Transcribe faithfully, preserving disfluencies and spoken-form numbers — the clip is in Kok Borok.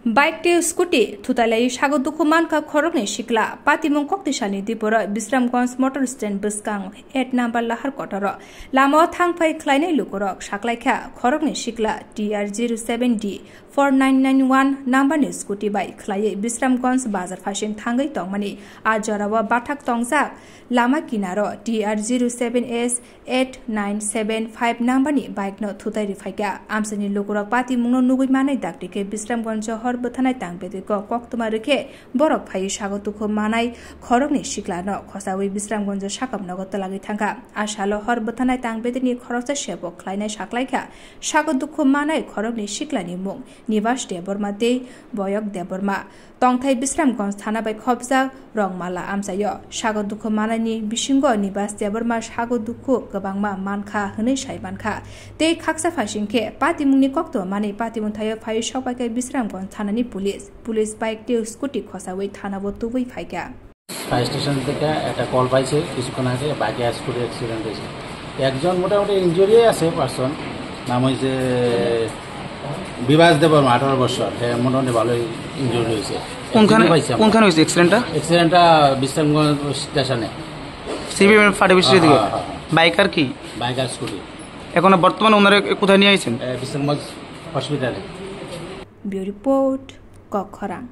Bike tei scooty thutailai sago dukhu mankha khoroknwi sikla. Patimung koktisalni diporo Bisramganj motor stand bwskang eight number lahar kotoro lama o thangphai khlainai lukurok saklaikha khoroknwi sikla T R zero seven D four nine nine one number ni scooty bai khlaiwi Bisramganj bazar phasing thangwi tongmani. A jorao bathak tongjak lama kinaro T R zero seven S eight nine seven five number ni bike no thutai riphaikha. Amchaini lukurok patimungno nugwi manai dakti khe Bisramganj hor bwthanai tang bedwiko koktwma rwkhe borok phaiwi sago dukhu manai khoroknwi sikla no khosawi Bisramganj sakam nogo twlagwi thangkha. A salo hor bwthanai tang bedwini khoroksa sebok khlainai saklaikha sago dukhu manai khoroknwi siklani mung Nibas Debbarma tei Boyok Debbarma. Tongthai Bisramganj thana bai khopjak Rongmala amchaio. Sago dukhu manani bisingo Nibas Debbarma sago dukhu kwbangma mankha hwnwi sai mankha. Tei khaksa phaising khe patimungni koktwma manwi patimung thaio phaiwi sokpaikha Bisramganj thanani police. Police bike tei scooty khosawi thanao tubui phaikha. Fire station থেকে একটা কল পাইছে কিছুক্ষণ আগে, বাইকে scooty accident হয়েছে। একজন মোটামুটি ইনজুরি আছে পার্সন, নাম হয়েছে বিভাস দেববর্মা, আঠারো বছর। হ্যাঁ, মোটামুটি ভালোই ইনজুরি হয়েছে। কোনখানে, কোনখানে হয়েছে অ্যাক্সিডেন্টটা? অ্যাক্সিডেন্টটা বিশ্রামগঞ্জ স্টেশনে। সিপিএম ফাটে বিশ্রাম দিকে। হ্যাঁ, হ্যাঁ, হ্যাঁ। বাইকার কি? Biker scooty. এখন বর্তমানে ওনারা কোথায় নিয়ে আইছেন? এ, বিশ্রামগঞ্জ হসপিটালে। ব্যুরো রিপোর্ট, কক্ষরাং।